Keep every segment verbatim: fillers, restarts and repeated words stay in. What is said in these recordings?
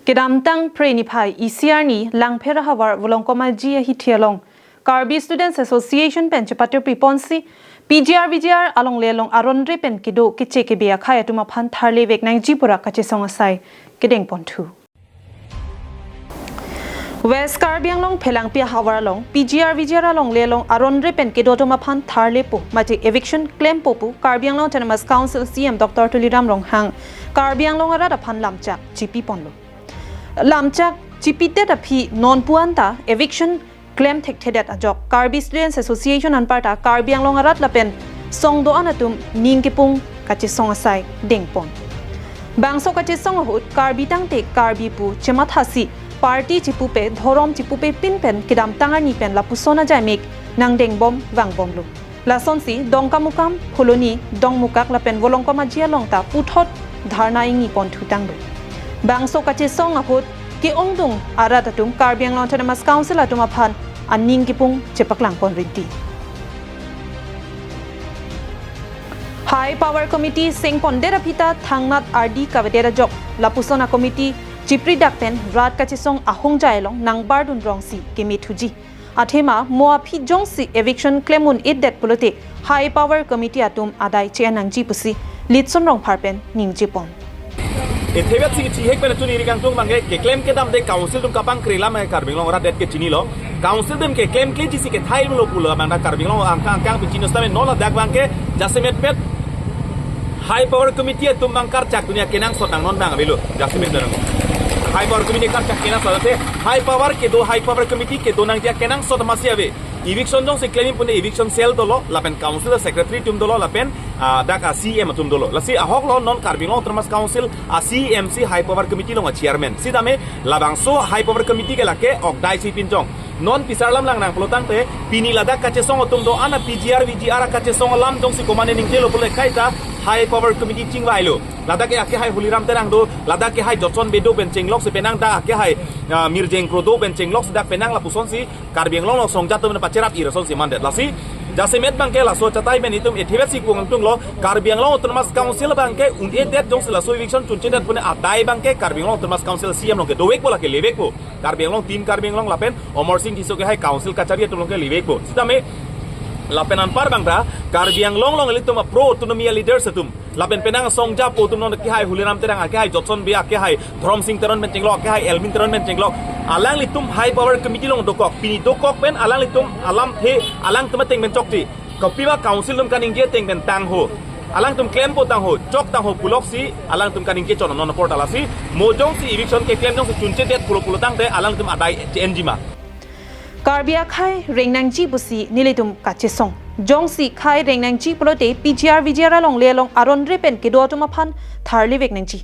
Kedamtang Phre niphai isi arni Langpher ahavar Volongkom Aji ahithi along Karbi Students Association pen chepatirpi ponsi P G R V G R alongle along aron re pen kedo keche kebe akhei atum aphan tharle vek nangji pura kachesong asai kedeng ponthu. West Karbi Anglong Phelangpi ahavar along P G R V G R alongle along aron re pen kedo atum aphan tharlepo mate eviction klempo pu Karbi Anglong Autonomous Council C E M Doctor Tuliram Ronghang Karbi Anglong arat aphan lamchak chipi ponlo. Lamchak chipidet aphi nonpu anta eviction klem thekthedet ajok Karbi Students Association anparta Karbi Anglong arat lapen song do-an atum ning kepung kachesong asai dengpon. Bangso kachesong ahut Karbi tangte Karbi pu chemathasi party chipupe dhorom chipupe pinpen kedamtang arni pen lapuson ajaimek nangdengbom vangbomlo. Lasonsi Dongkamukam, Phuloni, Dongmukak lapen Volongkom Aji along ta puthot dharna ingni ponthutanglo. Bangso kachesong ahut ke-ongdung arat atum Karbi Anglong Autonomous Council atum aphan aning kepung chepaklang pon rinti. High Power Committee sengpondet aphi ta thangnat ardi kavedet ajok lapuson a-committee chipridak pen rat kachesong ahongjai along nangbardun rongsi kemethuji. Athema mo aphi jongsi eviction klem un-edet pulote High Power Committee atum adai che-en nangji pusi Litson Rongphar pen ningje pon. Ethe vet si kechihek pen chuni ri kangtung abangke keklem kedamde council atum kapangkri lam hai Karbi Anglong arat det kechinilo. Council atum keklemkleji si kethai lo pulo abang ta Karbi Anglong angkang angkang pechinilo sitame non ladak abangke jasemet pet High Power Committee atum abang karchak dunia kenangsot nang non abang avelo jasemet dong. High Power Committee karchak kenangsot ate High Power kedo High Power Committee kedo nangji akenangsot masi ave. Eviction jongsi klem pune eviction cell dolo lapen council secretary atum dolo lapen ah, dak a-C E M atum dolo. Lasi ahok lo non Karbi Anglong Autonomous Council a-C E M si High Power Committee along a-chairman. Sitame labangso High Power Committee ke lake ok dai si pinjong. Non pisar lam lang nang pulo tangte pini ladak kachesong atum do-an a-P G R V G R kachesong alam jongsi komane ningjelo pule kaita High Power Committee chingvailo. Ladak ke akehai Huliram Terang do, ladak ke hai Jotson Bey do pen chenglok si penang dak akehai ah, Mirjeng Kro do pen chenglok si dak penang lapusonsi Karbi Anglong along songja atum pacherap ira asonsi mandet lasi. Jasemet abangke laso achatai pen itum ethe vet si kung angtung lo Karbi Anglong Autonomous Council abangke un-edet jongsi laso eviction chunchedet pune adai abangke Karbi Anglong Autonomous Council C E M along ke dovekpo lake levekpo. Karbi Anglong Team Karbi Anglong lapen Amarsing Tisso ke hai council kachari atum along ke levekpo. Sitame lapen anpar abang ta Karbi Anglong along ilitum a-pro autonomy a-leaders atum lapen penang songja po atum non akehai Huliram Terang akehai Jotson Bey akehai Dhoromsing Teron pen chenglok akehai Elwin Teron pen chenglok. Alanglitum High Power Committee along dokok. Pini dokok pen alanglitum alamthe alangtum ateng pen chokche. Kopima council atum kaningje ateng pen tangho. Alangtum klempo tangho, chok tangho puloksi alangtum kaningje chon non apor ta lasi. Mo jongsi eviction keklem jongsi chunchedet pulo pulo tangte alangtum adai che-enji ma. Karbi akhei reng nangji pusi nelitum kachesong. Jongsi khei reng nangji pulote P G R V G R alongle along aron re pen kedo atum aphan tharle vek nangji.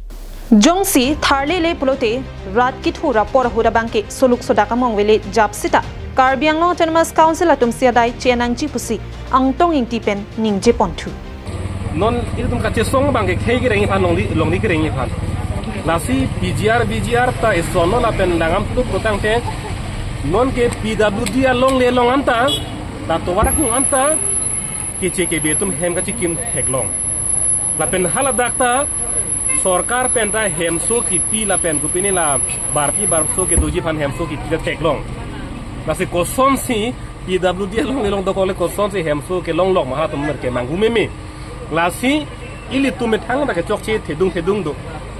Jongsi tharlele pulote rat kithur apor ahut abangke soluk sodak among vele jap sita Karbi Anglong Autonomous Council atum si adai che-en nangji pusi Angtong Ingti pen ningje ponthu. Non ilitum kachesong abangke khei kereng iphan longli, longli kereng iphan. Lasi P G R V G R ta eson lo lapen langdam tup lo tangte non ke P W D alongle along anta, la tovar akung anta, keche kebe atum hem kachikim theklong. Lapen haladak ta sorkar pen ta hemso kipi lapen kopine la barpi barso kedoji aphan hemso kipi ta theklong. Lasi kosonsi P W D alongle along dokok le kosonsi hemso kelong lok ma halatum mer ke manghu meme. Lasi ilitum methang ta kechokche thedung thedung do.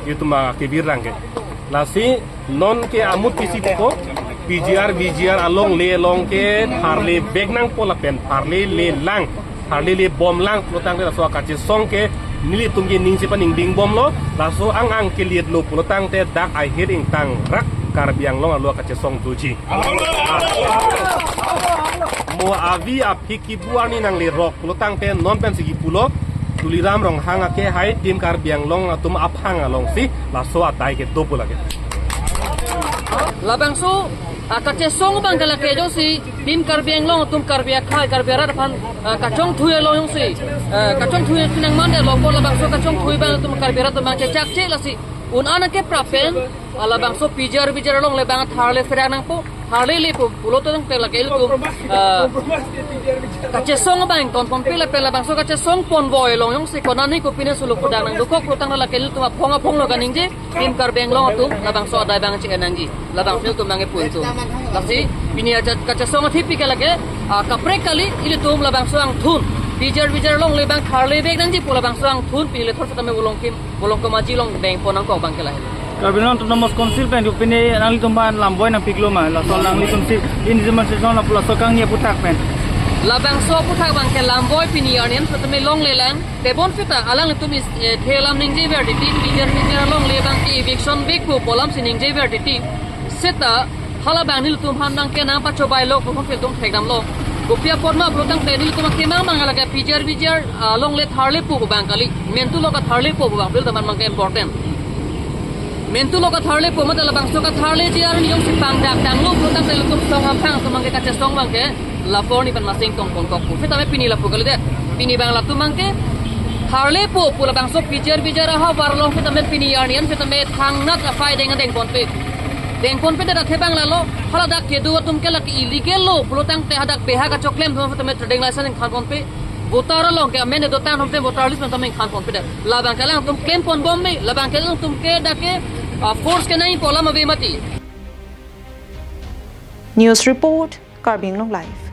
Ilitum ma kebirang ke. Lasi non ke amut kisi ko P G R V G R alongle along ke tharle vek nangpo lapen tharlele lang, tharlele bom lang pulo tangte laso akachesong ke nelitum ke ning si paningding bomlo, laso ang ang keliet lo pulo tangte dak ahir ingtang rak Karbi Anglong alo akachesong doji. Mo avi aphi kibu arni nanglerok pulo tangte non pensi kipulo Tuliram Ronghang akehai Team Karbi Anglong atum aphang alongsi laso adai kedo pu lake. Labangso akachesong abangke lake jongsi Team Karbi Anglong atum Karbi akhei Karbi arat aphan ah, kachongthui along jongsi ah, kachongthui si nangmandetlo pu labangso kachongthui abang atum Karbi arat atum abangke chakche lasi. Un-an ke prapen, ah, labangso P G R V G R alongle abang tharle pherang nangpo, tharle lepo pulo tangte lake ilitum, ah, kachesong abang ingtonponpe lapen labangso kachesong ponvoi along jongsi konane kopine solo kodang nangdokok pulo tangte lake ilitum aphong aphong lo kaningje, Team Karbi Anglong atum labangso adai abang che-en nangji, labangso ilitum abang epun atum. Lasi pini aja kachesong athipi ke lake, ah, kaprek kali ilitum labangso angthun P G R V G R alongle abang tharle vek nangji pu labangso angthun pini lethor setame bolong kim bolong komaji along dengpon nangkok abang ke lahelo. Karbi Anglong Autonomous Council pen kopine nanglitum aphan lamboi nangpiklo ma, laso nanglitum si in demonstration lapu laso kangni aphuthak pen. Labangso aphuthak abang ke lamboi pini arni an setame longlelang. Tebon seta alanglitum is, eh, the alam ningjever titi, P G R V G R alongle abang ke eviction vekpo pu alam si ningjever titi. Seta halabang nelitum aphan abang ke nangpachobai lo, kosonsi ilitum thekdamlo. Kopi apot ma pulo tangte nelitum akemang abang lake P G R V G R, ah, alongle tharlepo pu abang kali. Mentu lo katharlepo pu abang pil teman abang ke important. Mentu lo katharlepo mate labangso katharleji arni jongsi pangdak tanglo pulo tangte ilitum song amphang atum abang ke kachesong abang ke lapu arni pen masing tongponkokpo. Setame pini lapu kalidet. Pini abang latum abang ke tharlepo pu labangso P G R V G R ahavar along setame pini arni an setame thangnat aphai deng dengponpe. Dengponpedet athe abang lalo, haladak kedo atum ke lake illegal lo pulo tangte hadak beha kachoklem atum setame trading license ingthanponpe. Voter along ke amen edo tang atum voter list pen tame ingthanponpedet. Labang ke alangtum klemponbom me, labang ke alangtum ke dak ke, ah, force kenangpo alam ave mati. News report, Karbi Anglong Live.